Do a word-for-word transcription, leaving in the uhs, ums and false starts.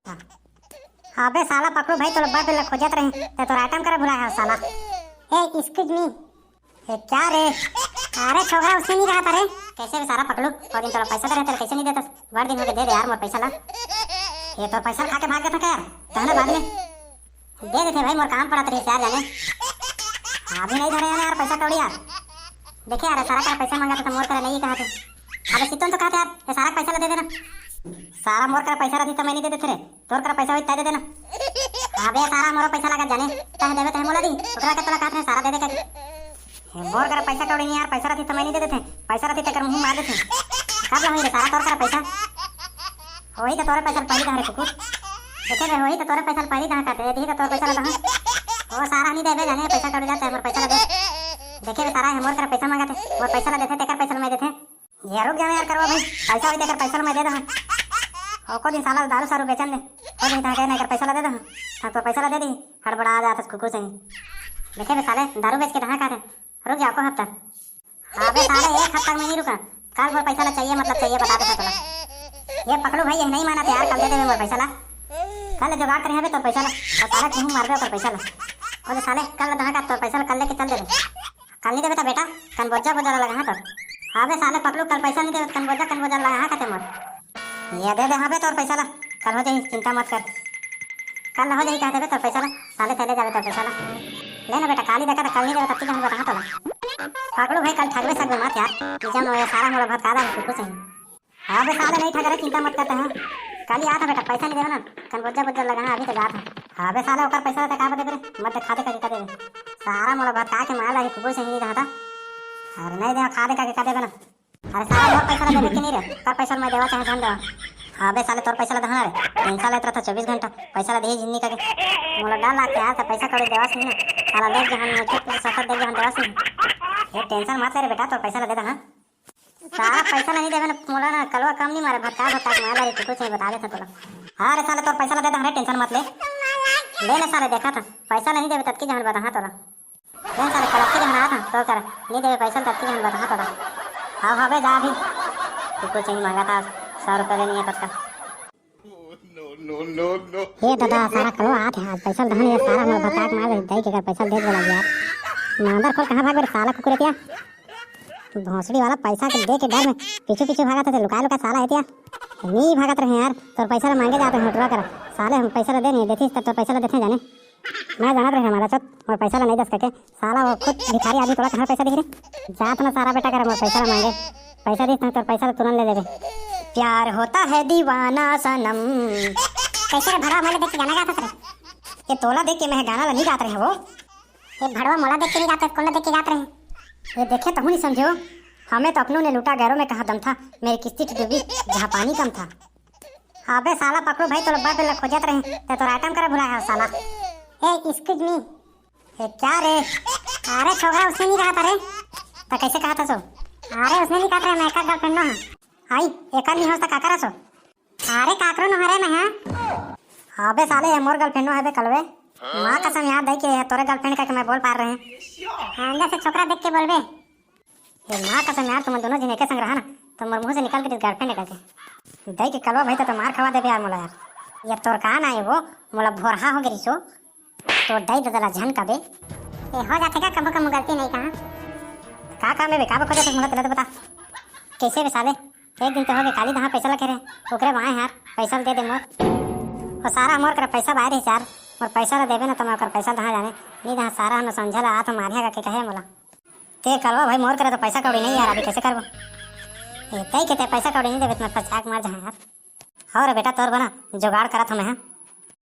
अबे साला पकलू भाई, तोला बड़ बेर ले खोजत रहे, ते तोर आइटम करे भुलाए हस साला। ए, excuse me। ए, क्या रे? अरे छोकरा, उसने नहीं कहा था रे। कैसे बे साला पकलू? वो दिन तोला पैसा दे रहे थे, कैसे नहीं देता? बड़ दिन हो गए, दे दे यार मोर पैसा ला। ये तोर पैसा खा के भाग गया था क्या यार? तहने बाद में दे देते भाई, मोर काम पड़ा था यार जाने। अभी नहीं धरे यार पैसा कौड़ी यार। देखे यार, सारा का पैसा मांगा था, तो मोर करे नहीं कहा थे। अबे सितोन तो कहा था यार, ये सारा पैसा ला दे देना। सारा मोर करे पैसा रहती तो मैं नहीं दे देते रे। तोर करा पैसा होई, तै दे देना। अबे सारा, मोरो पैसा लागत जाने, तै देबे तै मोला दी, ओकरा के तोला कहत रहे सारा दे दे के। हे, मोर करा पैसा कौड़ी नहीं यार, पैसा रहती तो मैं नहीं दे देते, पैसा रहती तेकर मुंह मार देते। कब ला होई रे सारा तोर करा पैसा? वही तो तोरे पैसा पहली कहा रे कुकुर। देखे बे, वही तो तोरे पैसा पहली कहा कहते, यदि तो तोर पैसा ला दहा। ओ सारा नहीं देबे जाने, पैसा कौड़ी जाते, मोर पैसा ला दे। देखे बे सारा, हे मोर करा पैसा मांगत हे, मोर पैसा ला देते, तेकर पैसा ला मैं देते। ये रुक जाना यार करवा भाई, पैसा होई तेकर पैसा ल मैं दे दहा। ओको दिन साला दारू सारू बेचन दे, ओ दिन तहां कहना एकर पैसा ला दे दहा। हाँ, तो पैसा ला दे दी, हड़बड़ा जात हस कुकुर सही। देखे बे साले, दारू बेच के तहां का थे, रुक जा एको हफ्ता। हाँ बे साले, एक हफ्ता में नहीं रुका, कल मोर पैसा ला चाहिए, मतलब चाहिए, बता दे तोला। ये पकलू भाई, ये नहीं माना तो यार, कल दे देबे मोर पैसा ला। कल जुगाड़ करे हबे तोर पैसा ला, और साले कहूँ मारबे ओकर पैसा ला। ओ साले, कल दहा का तोर पैसा ला, कल लेके चल देबे। कल नहीं देबे त बेटा, कनबोजा बोजा लगा हाँ तोर। हाँ बे साले पकलू, कल पैसा नहीं देबे, कनबोजा, कनबोजा लगा हाँ कते मोर। ये दे दे हाँ बे तोर पैसा ला, कल हो जाही, चिंता मत कर। कल हो जाही कह देबे तोर पैसा ला, साले चले जाबे तोर पैसा ला। ले ना बेटा, काली देखा त कल नहीं देबे, तब तक हम बता तोला। पकलू भाई, कल ठगबे सगबे मत यार, निजा में ये सारा मोला भटका दा, कुछ नहीं। हाँ बे साले, नहीं ठगरे, चिंता मत करते हैं। कल ही आता बेटा, पैसा नहीं देवे ना, कनबोजा बोजा लगा है, अभी तो जात है। हाँ बे साले, ओकर पैसा रहता का देबे रे, मत देखा दे कभी का देबे। सारा मोला भटका के मार लाही, कुकुर से ही नहीं रहा था। अरे नहीं देवा, खा दे का, का देबे ना। अरे साला, मोर पैसा ला देबे कि नहीं रे? कर पैसा मैं देवा चाहे जान देवा। हाँ बे साले, तोर पैसा ला दहा रे, टेंशन लेत रहता चौबीस घंटा, पैसा ला दे जिन्नी करके। मोला डर लागते यार, तो पैसा कौड़ी देवा नहीं ना। साला ले जहान मुझे कुछ सफर दे जहान देवा नहीं। ये टेंशन मत ले रे बेटा, तोर पैसा ला दे दहा। सारा पैसा नहीं देवे ना, मोला ना कलवा कम नहीं मारे, भटका भटका के मार डारी, कुछ नहीं बता देता तोला। हाँ रे साले, तोर पैसा ला दे दहा रे, टेंशन मत ले। ले ना साले, देखा था, पैसा नहीं देवे तब की जहान बता, हाँ तोला। ले साले, कल की जहान आता, तो कर, नहीं देवे पैसा तब की जहान बता, हाँ तोला। हाँ, हाँ बे, जा अभी। तू कुछ नहीं मांगा था, सौ रुपये लेनी है तब का। हे दादा, सारा कलवा आत हे आज, पैसा धन ये सारा हमर भताक मार दे, दई के कर पैसा दे बोला यार। मांदर खोल कहाँ भाग रे साला कुकुर क्या? भोसड़ी वाला पैसा के दे के डर में पीछू पीछू भागत हे, लुका लुका साला है क्या? नहीं भागत रहे यार, तोर पैसा ला मांगे जाते हैं, हटवा कर। साले हम पैसा ला दे नहीं देती, तब तोर पैसा ला देते जाने। मैं जानत रहे हमारा चोत, मोर पैसा ला नहीं दस करके, साला वो खुद भिखारी आदमी तोला कहाँ पैसा दिही रे? जात ना सारा बेटा करे मोर पैसा ला मांगे, पैसा दिस ना तोर पैसा ला तुरंत ले लेबे। प्यार होता है दीवाना सनम। कैसे रे भड़वा, मोला देख के गाना गात हस रे? ये तोला देख के मैं गाना ला नहीं गात रहे वो। ये भड़वा मोला देख के नहीं गात, कौन ला देख के गात रहे? ये देखे तहु नहीं समझे हो, हमें तो अपनों ने लूटा गैरों में कहाँ दम था, मेरी किस्ती की डूबी जहाँ पानी कम था। अबे साला पकड़ू भाई, तोला बड़ बेर ले खोजत रहे, ते तोर आइटम करे भुलाए हस साला। ए, excuse me। ए, क्या रे? अरे छोकरा, उसने नहीं कहा था रे। तो कैसे कहा था सो? अरे उसने नहीं कहा था, मैं एकर गर्लफ्रेंड ना हूँ। आई, एकर नहीं हो तो का करा सो? अरे काकरो न हरे मैं, हाँ। अबे साले, ये मोर गर्लफ्रेंड नो है बे कलवे। माँ कसम यार, दई के ये तोरे गर्लफ्रेंड का मैं बोल पार रहे। हाँ, अंदर से छोकरा देख के बोलबे। ये माँ कसम यार, तुम दोनों जने के संग रहा ना, तो मोर मुंह से निकल के गर्लफ्रेंड करके। दई के कलवा भाई तो, तो मार खवा देबे यार मोला यार। ये तोर का ना है वो, मोला भोरहा हो गई सो। तो दई ददला झन का बे। ए, हो जाथे का कभू कभू गलती नहीं कहा। का काम है बे, का बे खोजत हस मोला, तेला तो बता। कैसे बे साले? एक दिन तो हो गए, काली दहा पैसा लगे रहे, ओकरे वहाँ यार, पैसा दे दे मोर। वो सारा मोर करे पैसा बाहर ही यार, मोर पैसा ला देबे ना तो मैं ओकर पैसा दहा जाने, नहीं दहा सारा हम समझा ला, आ तो मारिया के कहे मोला। ते करवा भाई, मोर करे तो पैसा कौड़ी नहीं यार, अभी कैसे करबो? ए, तई के ते पैसा कौड़ी नहीं देबे तो मैं पछाक मार जहाँ यार। हो रे बेटा, तोर बना जुगाड़ करत हूँ मैं, हाँ।